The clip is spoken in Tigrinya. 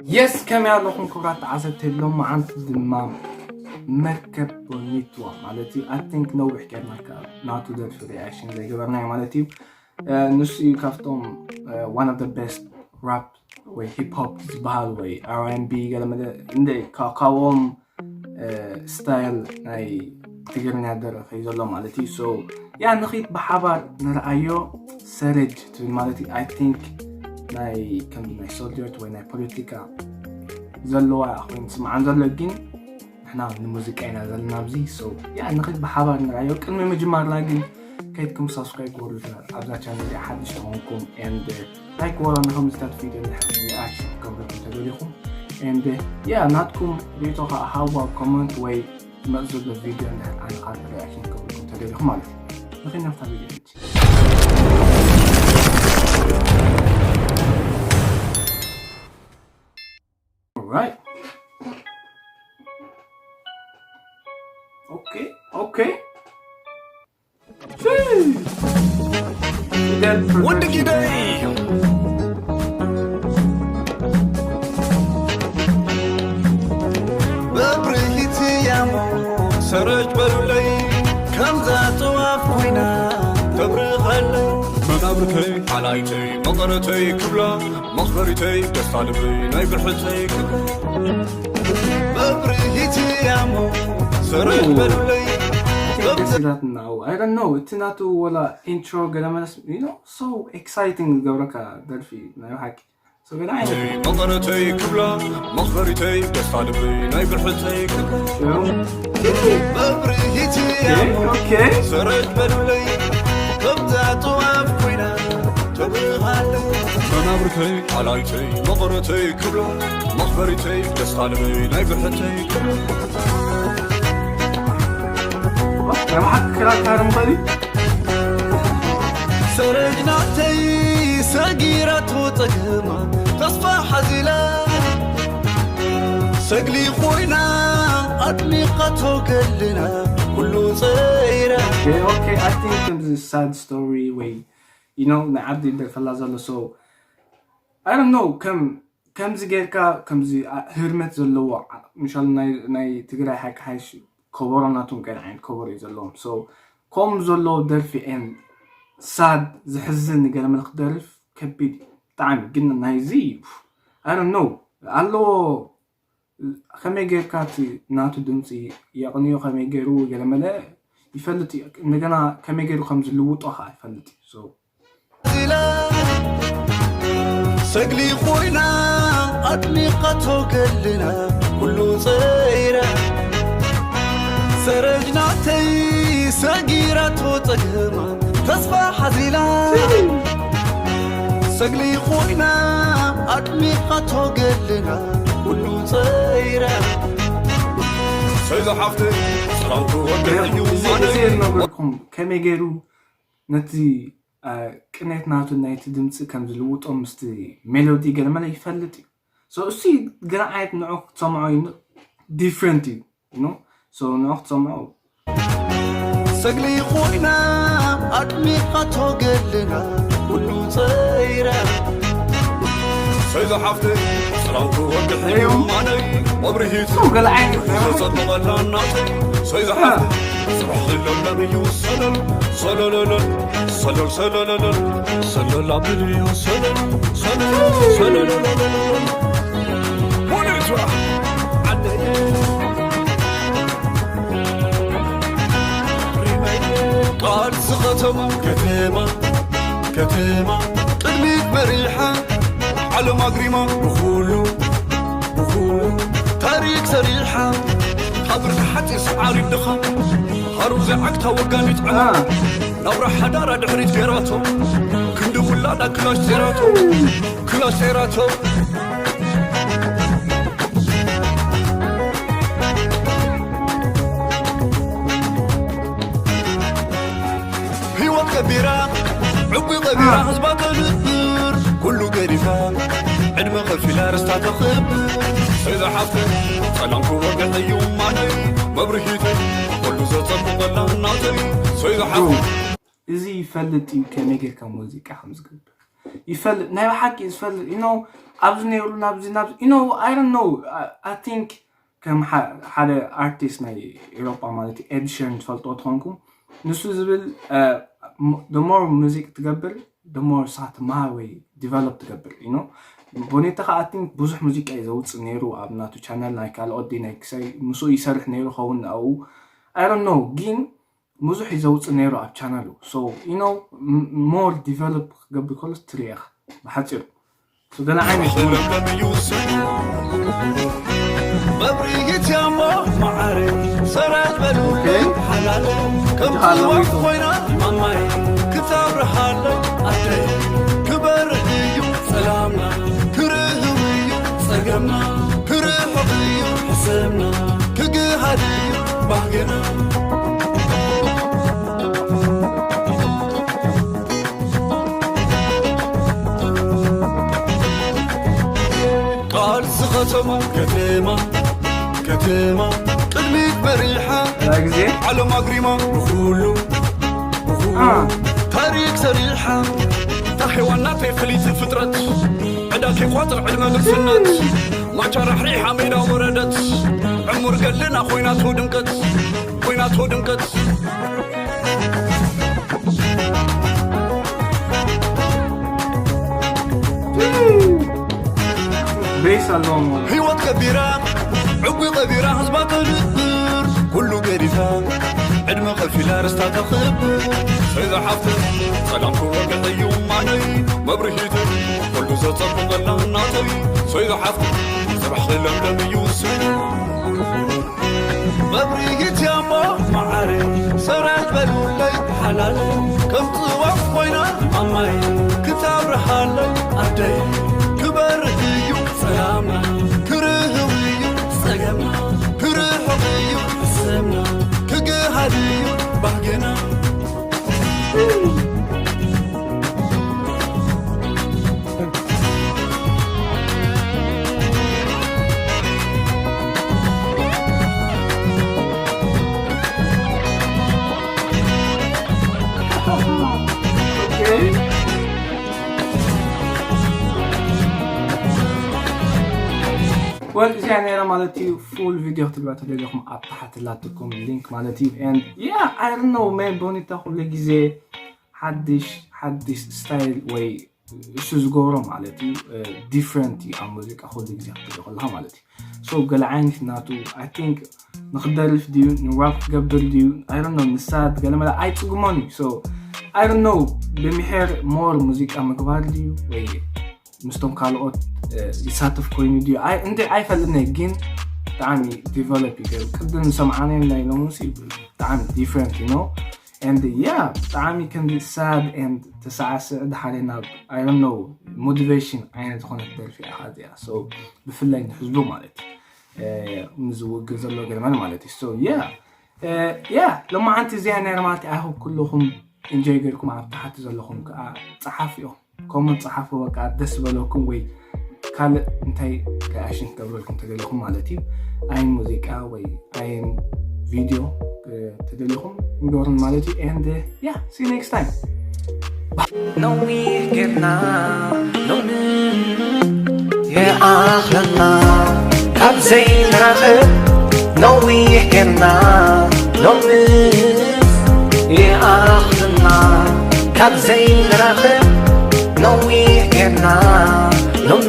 የስ፣ ከመይ ኣለኹም ክቡራት ተዓዘብቲ? ሎማዓንቲ ድማ መርከብ ቦኒትዋ ማለት እዩ። I think ነዊሕ ጌርና ናቱ ደርፊ ሪኣክሽን ዘይገበርናዮ ማለት እዩ። ንሱ እዩ ካብቶም one of the best rap ወይ ሂፕ ሆፕ ዝበሃል ወይ R and B ገለ መለ እንደ ካብኦም ስታይል ናይ ትግርኛ ደረፈ እዩ ዘሎ ማለት እዩ። So ያ ንኺድ ብሓባር ንርኣዮ። ሰረጅ ትብል ማለት እዩ። I think ናይ ከም ናይ ሶልጀርት ወይ ናይ ፖለቲካ ዘለዋ ኮይኑ ስምዓን ዘሎ ግን ንሕና ንሙዚቃ ኢና ዘለና ኣብዚ። So ያ ንኺድ ብሓባር ንርኣዮ። ቅድሚ ምጅማርና ግን ከይድኩም ሳብስክራይብ ግበሩ። ኣብዛ ቻነል እዚኣ ሓድሽ ተኾንኩም and ላይክ ወላ ንከምዚታት ቪድዮ ሪኣክሽን ክገብረኩም ተደሊኹም and ያ ናትኩም ሪእቶ ከዓ ሃዋ ኮመንት ወይ ዝመፅእ ዘሎ ቪድዮ እንድሕር ኣነ ከዓ ሪኣክሽን ክገብረኩም ተደሊኹም ማለት እዩ። ንኸይድ ናብታ ቪድዮ ሕጂ። Alright. Okay, okay. ወዲ ጊደይ በብርሂት ያሞ ሰረጅ በሉለይ ከምዛ ጥዋፍ ኮይና ተብርኸለይ መናብርተይ ሓላይተይ መቐረተይ ክብላ መኽበሪተይ ደስታ ልበይ ናይ ብርሕተይ ክብላ በብርሂት ያሞ ሰረጅ በሉለይ ደስ ኢላትና። I don't know፣ እቲ ናቱ ወላ ኢንትሮ ገለ መለስ you know so exciting ዝገብረካ ደርፊ ናይ ብሓቂ። So ገለ ዓይነት መቐረተይ ክብላ መኽበሪተይ ደስታ ልበይ ናይ ብርሕተይ ክብላ በብርሂት ያሞ okay ሰረጅ በሉለይ ከምዛ ጥዋፍ ኮይና ተብርሃለይ መናብርተይ ሓላይተይ መቐረተይ ክብላ መኽበሪተይ ደስታ ልበይ ናይ ብርሕተይ ክብላ ናይ ብሓቂ ክራካር ምኸዲ ሰረጅናተይ ሰጊራቶ ጸገማ ተስፋ ሓዚላ ሰግሊ ኮይና ኣጥሚቓቶ ገልና ኩሉ ጸይራ okay okay I think ከምዚ sad story ወይ you know ናይ ዓዲ ደርፈላ ዘሎ so I don't know ከም ከምዚ ጌርካ ከምዚ አ- ህርመት ዘለዎ ዓ- ምሻል ናይ ናይ ትግራይ ሓቂ ሓይሽ ከበሮ ናቶም ገለ ዓይነት ከበሮ እዩ ዘለዎም so ከም ዘለዎ ደርፊ and sad ዝሕዝን ገለ መለ ክደርፍ ከቢድ እዩ ብጣዕሚ ግን ናይዚ I don't know ኣለዎ ከመይ ጌርካ እቲ ናቱ ድምፂ የቕንዮ ከመይ ገይሩ ገለ መለ ይፈልጥ እዩ እንደገና ከመይ ገይሩ ከም ዝልውጦ ከዓ ይፈልጥ እዩ so ሰግሊ ኮይና ኣጥሚቓቶ ገልና ኩሉ ጸይራ ሰረጅናተይ ሰጊራቶ ጸገማ ተስፋ ሓዚላ ሰግሊ ኮይና ኣጥሚቓቶ ገልና ኩሉ ጸይራ ሰይዛ ሓፍተይ ጽላውቲ ወገን እዩ እዚ እዚ ዝነበርኩም ከመይ ገይሩ ነቲ ቅኔት ናቱ ናይቲ ድምፂ ከም ዝልውጦ ምስቲ ሜሎዲ ገለመለ ይፈልጥ እዩ so እሱ ገለ ዓይነት ንዑ ክትሰምዖ different እዩ you know so ንዑ ክትሰምዖ ሰግሊ ኮይና ኣጥሚቓቶ ገልና ኩሉ ጸይራ ሰይዛ ሓፍተይ ጽላውቲ ወግሒ እዩ ማነይ መብርሂት so ገለ ዓይነት ዘጸብቐላ እናተይ ሰይዛ ሓፍተይ ጽባሕ ለምለም እዩ ሰለል ሰለለለል ሰለል ሰለለለል ሰለል ኣብል እዩ ሰለል ሰለል ሰለለለል ሞኔቷ ዓደይ ቃልሲ ከተማ ከተማ ከተማ ቅድሚት መሪሓ ዓለም ኣግሪማ ብኹሉ ብኹሉ ታሪክ ሰሪሓ ካብ ብርኪ ሓፂር ሰዓሪ ድኻ ሃሩር ዘይዓግታ ወጋኒት ዕና ናብራ ሓዳራ ድሕሪት ገይራቶ ክንዲ ውላዳ ክላሽ ሴራቶ ክላሽ ሴራቶ ህይወት ከቢራ ዕጉ ቀቢራ ህዝባ ተንብር ኩሉ ገዲፋ ዕድመ ከፊላ ርስታ ተኽብር ሰይዛ ሓፍተይ ሰላም ክወግሕ እዩ ማነይ መብርሂተይ ኩሉ ዘጸብቐላ እናተይ ሰይዛ ሓፍተይ እዚ ይፈልጥ እዩ ከመይ ጌርካ ሙዚቃ ከም ዝገብር ይፈልጥ ናይ ብሓቂ ዝፈልጥ you know ኣብዚ ነይሩ ናብዚ ናብዚ you know I don't know I think ከም ሓደ ኣርቲስት ናይ ኤሮጳ ማለት እዩ ኤድ ሸርን ትፈልጥዎ ትኾንኩም ንሱ ዝብል the more ሙዚቅ ትገብር the more ሳትማ ወይ develop ትገብር you know ቦኒታ ከዓ I think ብዙሕ ሙዚቃ እዩ ዘውፅእ ነይሩ ኣብ ናቱ ቻነል ናይ ካልኦት ዲ ናይ ክሳይ ምስኡ ይሰርሕ ነይሩ ኸውን ኣብኡ I don't know ግን ብዙሕ እዩ ዘውፅእ ነይሩ ኣብ ቻነሉ so you know more develop ክገብር ከሎ ትሪኢኻ ብሓፂሩ ገለ ዓይነት መብርሂት ያሞ መዓረ ሰራጅ በሉለይ ሓላለ ከም ጽዋፍ ኮይና ማማይ ክታብርሃለይ ኣደይ ክበርህ እዩ ሰላምና ክርህው እዩ ጸገምና ክርሕቕ እዩ ሕሰምና ክግሃድ እዩ ባህግና ቃልሲ ከተማ ከተማ ከተማ ቅድሚት መሪሓ ያ ግዜ ዓለም ኣግሪማ ብኩሉ ብኩሉ ታሪክ ሰሪሓ ታሕዋናተይ ፍሊት ፍጥረት ዕዳ ከይቋፅር ዕድመ ንግስነት ማቻ ራሕሪሓ ሜዳ ወረደት ዕሙር ገልና ኮይናቶ ድምቀት ኮይናቶ ድምቀት ቤስ ኣለዎም ህይወት ከቢራ ዕጉ ቀቢራ ህዝባ ተንብር ኩሉ ገዲፋ ዕድመ ከፊላ ርስታ ተኽብር ሰይዛ ሓፍት ሰላም ክወቅዕ እዩ ማነይ መብርሂት ኩሉ ዘጸብቐላ እናተይ ሰይዛ ሓፍት ጽባሕ ክለምለም እዩ ስም መብርሂት ያሞ መዓረ ሰራጅ በሉለይ ሓላለ ከም ጽዋፍ ኮይና ማማይ ክታብርሃለይ ኣደይ ክበርህ እዩ ሰላምና ክርህው እዩ ጸገምና ክርሕቕ እዩ ስምና ክግሃድ እዩ ባህግና ወል እዚኣ ነይራ ማለት እዩ ፉል ቪድዮ ክትሪባ ተደሊኹም ኣብ ታሕቲ ላትኩም ሊንክ ማለት እዩ and yeah I don't know man ቦኒታ ኩሉ ግዜ ሓድሽ ሓድሽ ስታይል ወይ እሱ ዝገብሮ ማለት እዩ different እዩ ኣብ ሙዚቃ ኩሉ ግዜ ክትሪኦ ከለካ ማለት እዩ so ገለ ዓይነት ናቱ I think ንክደርፍ ድዩ ንራፕ ክገብር ድዩ I don't know ንሳት ገለ መለ ኣይፅግሞን እዩ so I don't know ብምሕር more ሙዚቃ ምግባር ድዩ ወይ ምስቶም ካልኦት ይሳተፍ ኮይኑ ድዩ እንደ ኣይፈልጥን ግን ብጣዕሚ develop ይገሩ ቅድም ዝሰምዓናዮም ናይ ሎምሲ ብጣዕሚ different you know and yeah ብጣዕሚ ከምዚ sad and ተሳዕስዕ ድሓረ ናብ I don't know motivation ዓይነት ዝኾነት ደርፊ እያ እዚኣ so ብፍላይ ንህዝቡ ማለት እዩ ምስ ዝውግን ዘሎ ገርመን ማለት እዩ so yeah yeah ሎማዓንቲ እዚኣ ነይራ ማለት እዩ I hope ኩልኹም enjoy ገርኩም ኣብ ታሕቲ ዘለኹም ከዓ ፀሓፍ ኢኹም ኮመንት ፀሓፉ በቃ ደስ በለኩም ወይ ካልእ እንታይ reaction ክገብረልኩም ተደሊኹም ማለት እዩ ኣይ ሙዚቃ ወይ ኣይ ቪድዮ ተደሊኹም ንገብርን ማለት እዩ and yeah see you next time ነዊሕ ጌርና ሎሚ ይኣኽለና ካብ ዘይንራኸብ ነዊሕ ጌርና ሎሚ ይኣኽለና ካብ ዘይንራኸብ ነዊሕ ጌርና ሎሚ